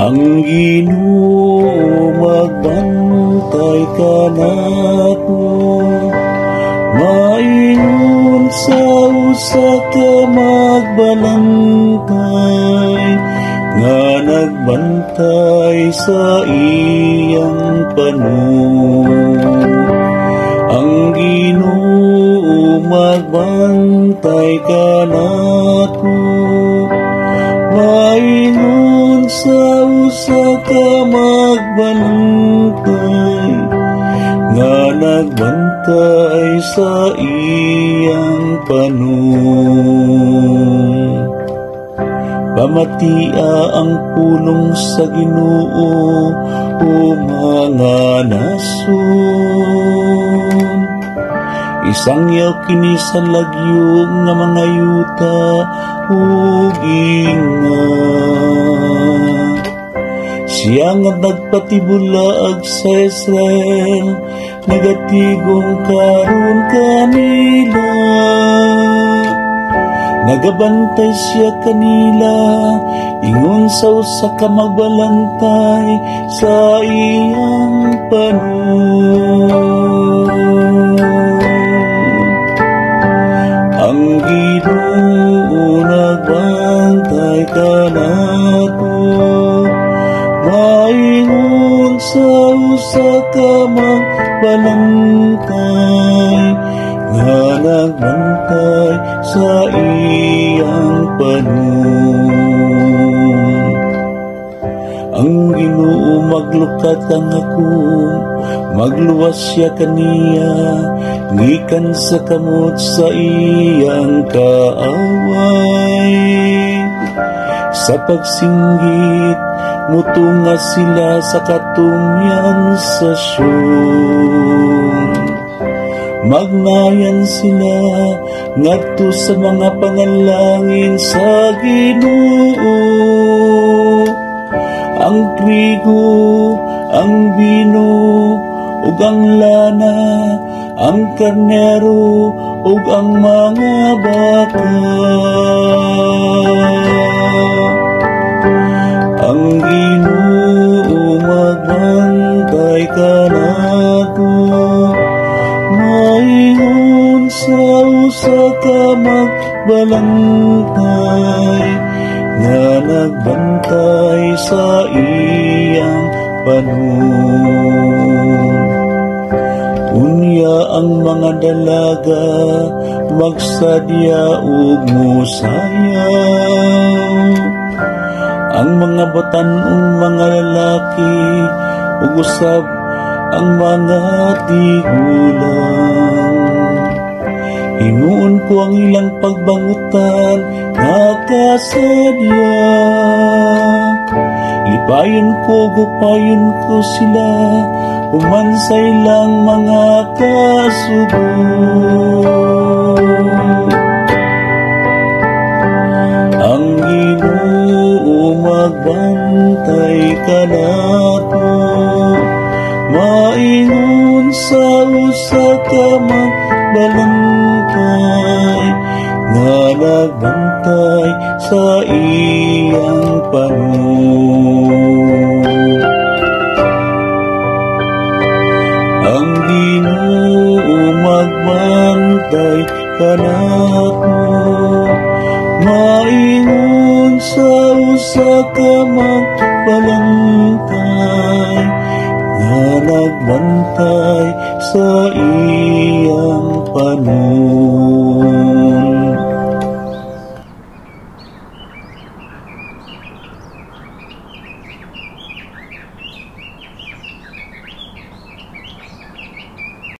Ang Ginoo magbantay kanato, maingon sa usa ka magbalantay nga nagbantay sa iyang panong. Ang Ginoo magbantay kanato, maingon sa usa ka magbalantay nga nagbantay sa iyang panong. Pamatia ang pulong sa Ginoo, o mga nasyon. Isangyaw kini sa lagyo nga mga yuta ug inga. Siya nga nagpatibulaag sa Israel, nagatigom karon kanila. Nagabantay siya kanila, ingon sa usa ka magbalantay sa iyang panong. Ang Ginoo nagbantay kanato, maingon sa usa ka magbalantay nga nagbantay sa iyang panong. Ang Ginoo maglukat kang ako, magluwas siya kaniya gikan sa kamot sa iyang kaaway. Sa pagsinggit, mutunga sila sa katumyan sa Sion. Magnayan sila ngadto sa mga panalangin sa Ginoo. Ang trigo, ang bino, ug ang lana, ang karnero, ug ang mga baka. Ang Ginoo magbantay kanato, maingon sa usa ka magbalantay nga nagbantay sa iyang panong. Unya ang mga dalaga magsadya ug musayaw. Ang mga batan-ong mga lalaki ug usab ang mga tigulang. Himuon ko ang ilang pagbangutan nga kasadya. Lipayon ko, gupayon ko sila human sa ilang mga kasugo. Ang Ginoo magbantay kanato, maingon sa usa ka magbalantay nga nagbantay sa iyang panong. Ang Ginoo magbantay kanato, maingon sa usa ka magbalantay nga nagbantay sa iyang panong.